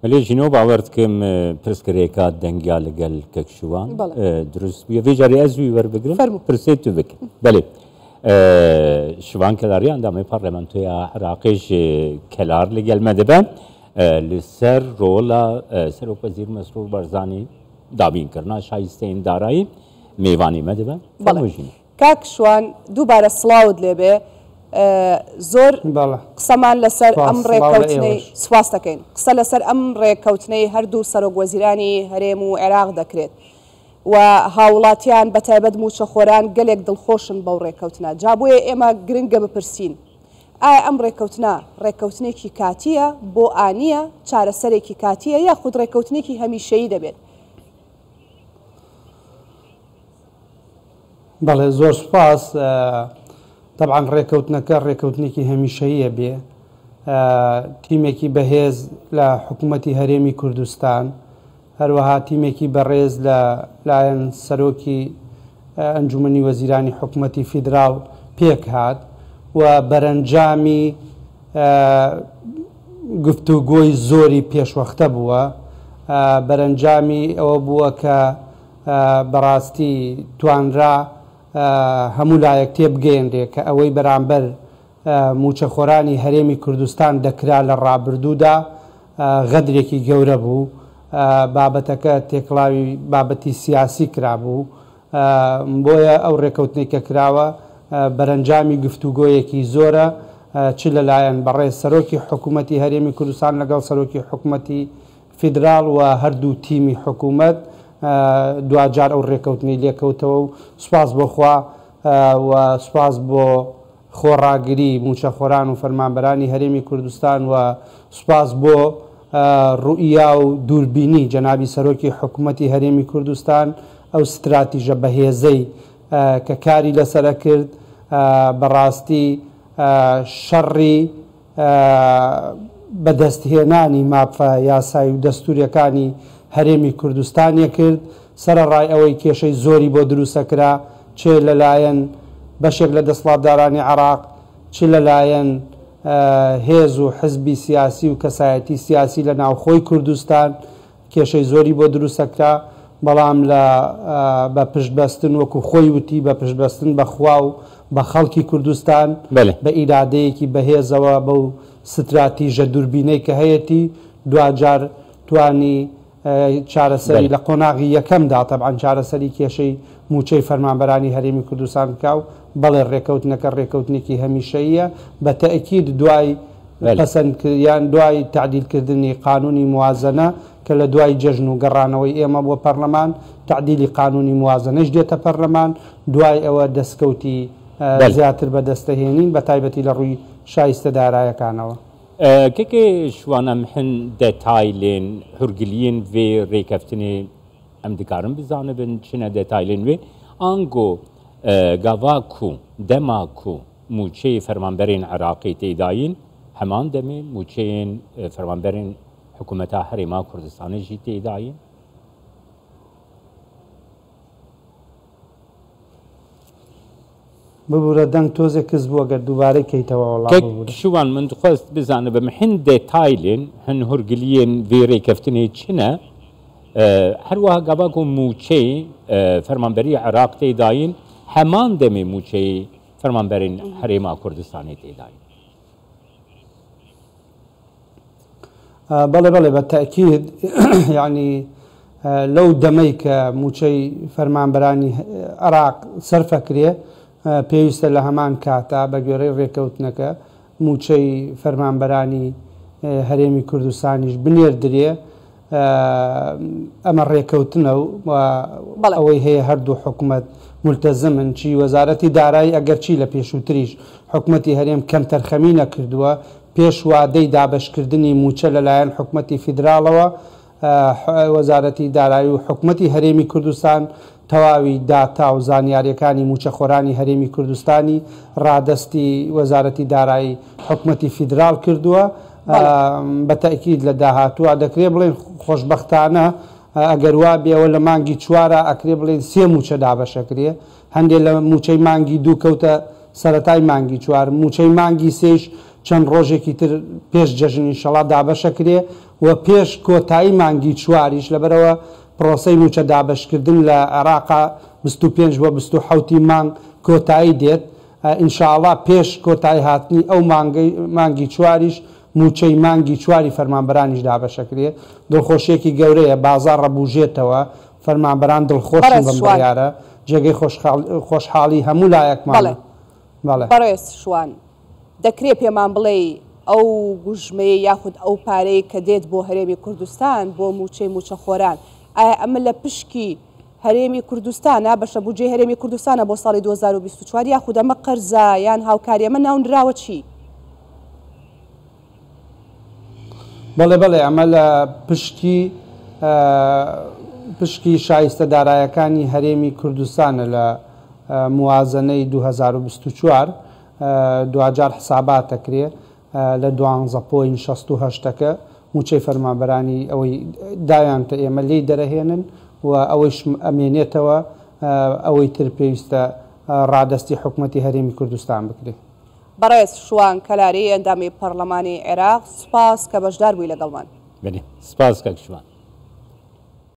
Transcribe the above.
Belê jîno bawer dikim pirsgirêka dengiya li gel kek Şivan dirust bûye. Vê carê ez wî werbigirim pirsê tu bike. Belê Şivan Kelarî endamê Parlamentoya Iraqê ji Kelar li gel me dibe li ser rola Serokwezîr Mesrûr Barzanî dabînkirina şayisteyên darayî mêvanê me dibe. Fermo jîno. کاک شوان دووبارە سڵاوت لێبێ زۆر قسەمان لەسەر ئەم ڕێککەوتنەی سوپاس دەکەین قسە لەسەر ئەم ڕێککەوتنەی هەردوو سەرۆک وەزیرانی هەرێم و عێراق دەکرێت و هاوڵاتیان بە تایبەت موچەخۆران گەلێک دڵخۆشن بەو ڕێککەوتنە جا بۆیە ئێمە گرنگە بپرسین ئایا ئەم ڕێککەوتنە ڕێککەوتنێکی کاتیە بۆ ئانیە چارەسەرێکی کاتیە یاخود ڕێککەوتنێکی هەمیشەیی دەبێت؟ بەڵێ زۆر سوپاس. تەبعەن ڕێکەوتنەکە ڕێکەوتنێکی هەمیشەییە بێ تیمێکی بەهێز لە حکوومەتی هەرێمی کوردستان هەروەها تیمێکی بەڕێز لە لایەن سەرۆکی ئەنجومەنی وەزیرانی حکوومەتی فیدراڵ پێکهات و بەرەنجامی گفتوگۆی زۆری پێشوەختە بووە بەرەنجامی ئەوە بووە کە بەڕاستی توانرا هەموو لایەک تێبگەیەنرێ کە ئەوەی بەرامبەر مووچەخۆرانی هەرێمی کوردستان دەکرا لە ڕابردوودا غەدرێکی گەورە بوو، بابەتەکە تێکڵاوی بابەتی سیاسی کرابوو، بۆیە ئەو ڕێکەوتنەی کە کراوە بەرەنجامی گفتوگۆیەکی زۆرە چ لەلایەن بەڕێز سەرۆکی حکوومەتی هەرێمی کوردستان لەگەڵ سەرۆکی حکوومەتی فیدراڵ و هەردوو تیمی حکوومەت دواجار ئەو رێکەوتنەی لێکەوتەوە و سوپاس بۆ خوا و سوپاس بۆ خۆڕاگری مووچەخۆران و فەرمانبەرانی هەرێمی کوردستان و سوپاس بۆ روئیا و دووربینی جەنابی سەرۆکی حکوومەتی هەرێمی کوردستان ئەو ستراتیژە بەهێزەی کە کاری لەسەر ئەکرد بەڕاستی شەڕی بەدەستهێنانی مافە یاسایی و دەستوریەکانی هەرێمی کوردستانی کرد، سەرەڕای ئەوەی کێشەی زۆری بۆ دروستەکرا چ لەلایەن بەشێک لە دەسڵاتدارانی عێراق چ لەلایەن هێز و حزبی سیاسی و کەسایەتی سیاسی لە ناوخۆی کوردستان کێشەی زۆری بۆ دروستەکرا، بەڵام لە بە پشت بەستن وەکو خۆی وتی بە پشت بەستن بە خوا و بە خەڵکی کوردستان، بە ئیرادەیەکی بەهێزەوە بەو ستراتیژە دووربینەی کە هەیەتی دواجار توانی چارەسەری لە قۆناغی یەکەمدا تەبعەن چارەسەری کێشەی مووچەی فەرمانبەرانی هەرێمی کوردستان بکا و بەڵێ ڕێکەوتنەکە ڕێکەوتنێکی هەمیشەییە بە تەئکید دوای پەسەند یان دوای تەعدیل کردنی قانونی موازەنە کە لە دوای جەژن و گەڕانەوەی ئێمە بۆ پەرلەمان تەعدیلی قانونی موازەنەش دێتە پەرلەمان دوای ئەوە دەستکەوتی زیاتر بەدەستەهێنین بە تایبەتی لە ڕووی شایستە دارایەکانەوە. کەکێ شوان ئەم هن دێتایلێن هورگلیێن ڤێ رێکەفتنێ ئەم دکارن بزانبن چنە دێتایلێن وێ ئانگۆ گاڤا کو دەما کو مووچەی فەرمانبەرێن عراقی تێ دایین، هەمان دەمێ مووچەیێن فەرمانبەرێن حکوومەتا هەرێما کوردستانê jî tê dayîn. ببورە دەنگ تۆزێ کز بوو ئەگەر دووبارەی کەیتەوە وەڵا کەک ببورە. شوان من دخواست بزانبم hin detaylên hin hûrgiliyên vê rêkeftinê çi ne? Herwiha gava ku mûçeyê fermanberî Iraq tê dayîn, heman demê mûçeyê fermanberên Herêma Kurdistanê tê dayîn. بەڵێ بەڵێ بە تەئکید یانی لەو دەمەی کە مووچەی فەرمانبەرانی عێراق سەرفەکرێ پێویستە لە هەمان کاتا بە گوێرەی ڕێککەوتنەکە مووچەی فەرمانبەرانی هەرێمی کوردستانیش بنێردرێ ئەمە ڕێکەوتنە و ئەوەی هەیە هەردوو حکومەت مولتەزمن چی وەزارەتی دارایی ئەگەرچی لە پێشووتریش حکومەتی هەرێم کەمتەرخەمی نەکردووە پێش وادەی دابەشکردنی مووچە لەلایەن حکومەتی فیدراڵەوە وەزارەتی دارایی و حکومەتی هەرێمی کوردستان تەواوی داتا و زانیارییەکانی مووچەخۆرانی هەرێمی کوردستانی ڕادەستی وەزارەتی دارایی حکومەتی فیدراڵ کردووە. بە تەئکید لە داهاتووە دەکرێ بڵێین خۆشبەختانە ئەگەر وا بێ ئەوە لە مانگی چوارا ئەکرێ بڵێین سێ مووچە دابەش ئەکرێ هەندێ لە مووچەی مانگی دوو کەوتە سەرەتای مانگی چوار مووچەی مانگی سێیش چەند ڕۆژێکی تر پێش جەژن ئینشەڵا دابەش ئەکرێ. و پێش کۆتایی مانگی چواریش لەبەرئەوە پرۆسەی مووچە دابەشکردن لە عێراقا 25 بۆ 27 ی مانگ کۆتایی دێت ان شاءاللە پێش کۆتایی هاتنی ئەو مانگەی مانگی چواریش مووچەی مانگی چواری فەرمانبەرانیش دابەشەکرێ دڵخۆشیەکی گەورەیە بازاڕ ئەبوژێتەوە فەرمانبەران دڵخۆشن بەڕێز بەم شوان. بڕیارە جێگەی خۆشحاڵی هەموو لایەکمانە بەڵێ بەڵێ. بەڕێز شوان دەکرێ پێمان بڵێی ئەو گوژمەیەی یاخود ئەو پارەی کە دێت بۆ هەرێمی کوردستان بۆ مووچەی مووچەخۆران ئایا ئەمە لە پشکی هەرێمی کوردستانە، بەشە بودجەی هەرێمی کوردستانە بۆ ساڵی 2024 یاخود ئەمە قەرزە یان هاوکاری ئەمە ناونراوە چی؟ بەڵێ بەڵێ ئەمە لە پشکی پشکی شایستە دارایەکانی هەرێمی کوردستانە لە موازنەی 2024 دواجار حسابات ئەکرێ لە دوانزە point 68 ەکە مووچەی فەرمانبەرانی ئەوەی داویانتە ئێمە لێی دەرەهێنن و ئەوەیش ئەمێنێتەوە ئەوەی تر پێویستە ڕادەستی حکومەتی هەرێمی کوردستان بکرێ. بەڕێز شوان کەلاری ئەندامی پەڕلەمانی عێراق سوپاس کە بەشدار بووی لەگەڵمان. بەلی سپاس کاک شوان.